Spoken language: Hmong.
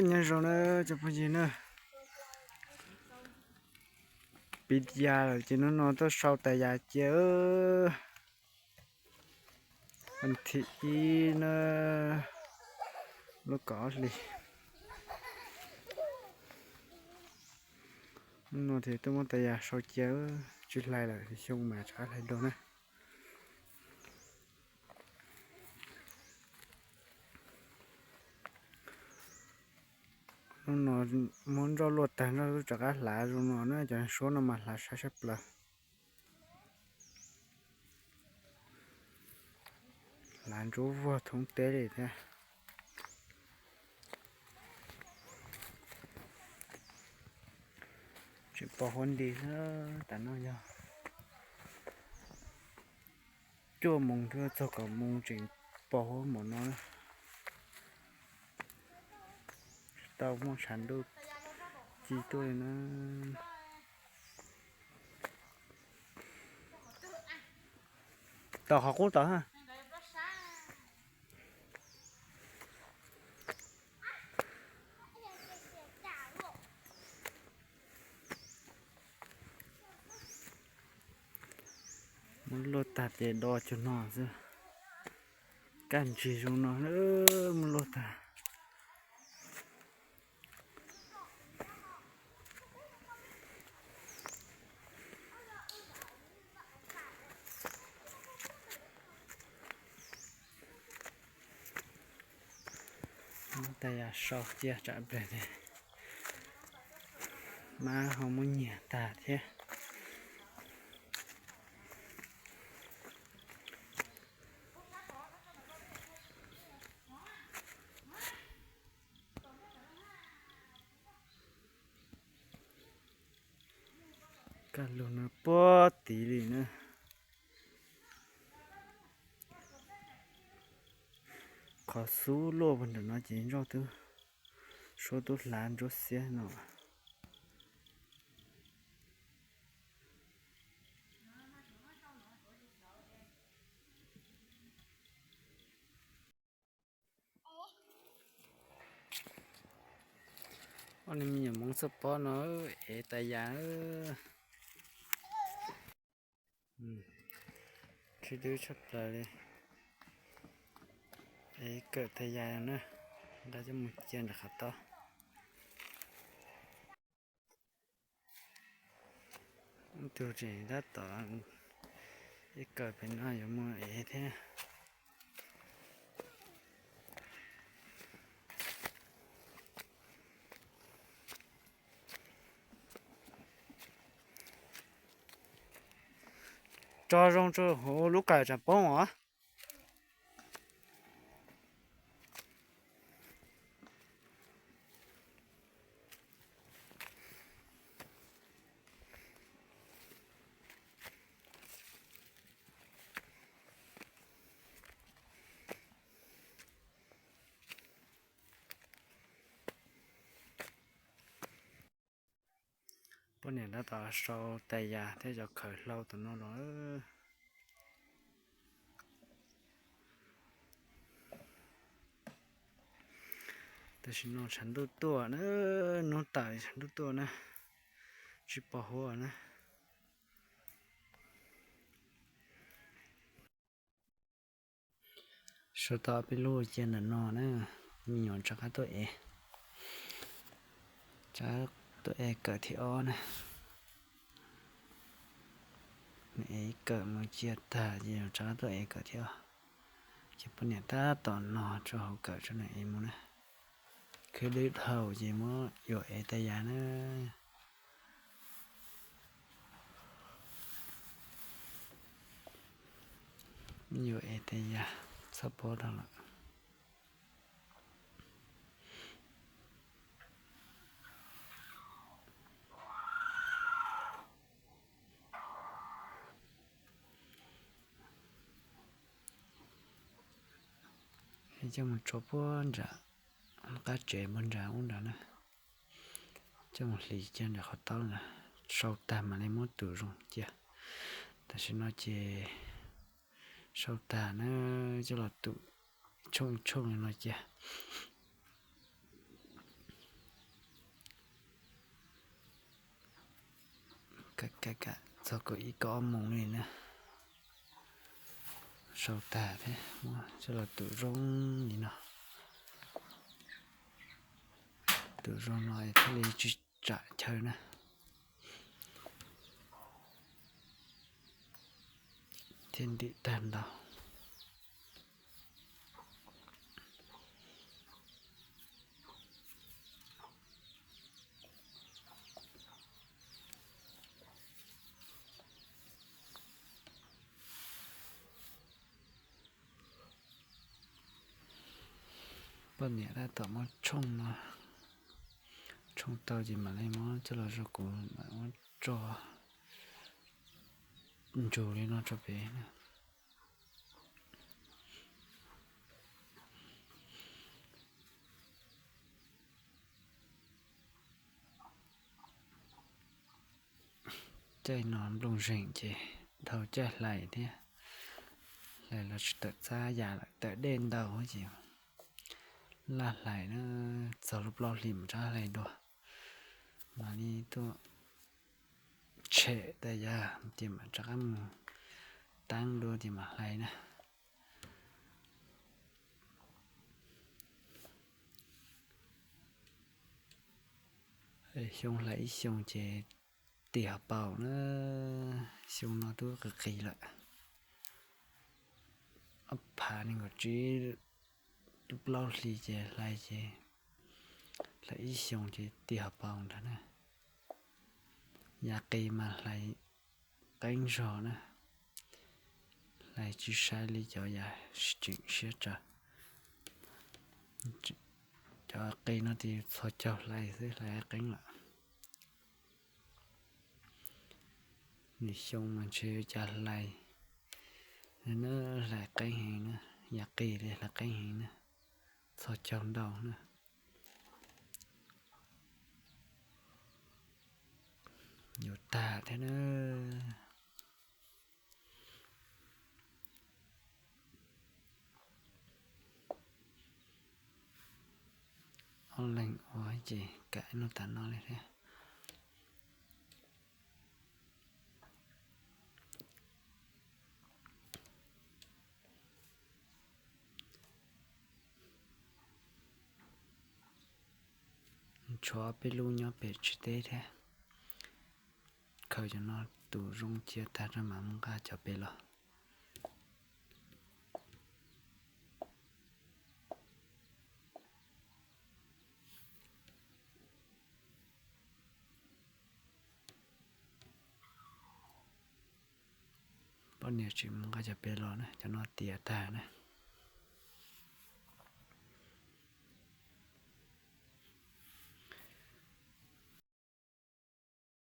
Nyob zoo na cov phooj ywg na, pib ya lawm ces hnub no tuaj sau tais yas cia. Thib ib na, lub kaum ob hlis. Hnub no ces tuaj muab tais yas sau cia, tsis hlais lawm, xyoo mas rov qab hlais dua na. Hnub no muab nroj luaj tag, nroj rov qab hlav zoo no na, cov suab no mas hlav sai sab plaws. Hlav ntsuab vuag thoob teb li thiab. Tseem pos huab nti na, tam no yog cuaj moos twb txog kaum moos tseem pos huab npaum no. Tsis tau muaj tshav ntuj ci tuaj li na. Tau qhov qub tod. Muab luaj tag ces do cug no xwb. Kaj ntsis zoo no, muab luaj tag. Muab tais yas sau cia tsam pleg tias mab ho muab nyiag tag thiab. Kaj lug no puag tid li na. Qhov xub luaj puag nram no ces nroj twb, suab twb hlav ntsuab xiab no. Ob niag me nyuam Hmoob txoj pob no ev tais yas. Sib dub tshaj plaws li. Ev kawm tais yas na, nqa coj mus cia nram qhov tob. Ib tug tseem tab tom ev kawm pem no yuav mus ev thiab. Tso zoo rau hauv lub kawm tsam poob os. Poj niam tab tom sau tais yas thiab cov khaws hlau tom no los. Tam sim no tshav ntuj tuaj na, hnub tawm tshav ntuj tuaj na, tsis pos huab na. Sau tau peb lub cia ntawm no na, me nyuam rov qab tuaj ev, rov qab tuaj ev kawm thib ob na. Nws ev kawm mus cia tag ces rov qab tuaj ev kawm thib ob. Ces poj niam tab tom no rau hauv kawm rau nws ev mus na. Khwv dwb dhau ces muab yuam ev tais yas na. Yuam ev tais yas txhob pob dhau lawm. Coj mus tso puag nram qab tsev puag nrad ub nrad na. Coj mus hliv cia nram qhov taub na. Sau tag mam li muab tus zoo cia. Tam sim no ces sau tag na, coj los tus tshooj tshooj li no cia. Kam kam kam txog kaum ib kaum ob moos li na. Sau tag thiab, muab coj los tum zoo li no. Tum zoo no es thiaj li tsis tsam chaw na. Thiaj ntim tag ntau. Poj niam tab tom muab tshooj no, tshooj tau ces mam li muab coj los rau kuv mam muab tso ntsug li no rau pem na. Caij no nplooj zeem ces dhau caij hlais thiab, hlais los tsis tawm txab yam lawm, tawm dej ntau ces laj hlais na, txog lub plaub hlis mam rov qab hlais dua. Mam li tuaj tshem tas yam ces mam rov qab mus teeb dua ces mam hlais na. Xyoo hlais ib xyoos ces tis hauv paus na, xyoo no twb qis qis lawm. Ob phav nees nkaum tsib, plaub hlis ces hlais ces hlais ib xyoos ces tis hauv paus ntag na. Yav qis mas hlais qeeb zog na, hlais tsis saib li cov yav tseem siab tsawv. Cov qis no tis txhos caug hlais xwb hlais qeeb lawm. Nws xyoo mas ntshe cas hlais, hlais qeeb heev na, yav qis li hlais qeeb heev na, txhos caug ntau na. Yuav tag thiab na. Ob leeg ua ces kam ib nub tas no li thiab. Tshuav peb lub nyob pem tsev teb thiab. Khaws cov no tus zoo cia tag rau mam mus nqa cov pem los. Poj niam tseem mus nqa cov pem los na, cov no tiav tag na.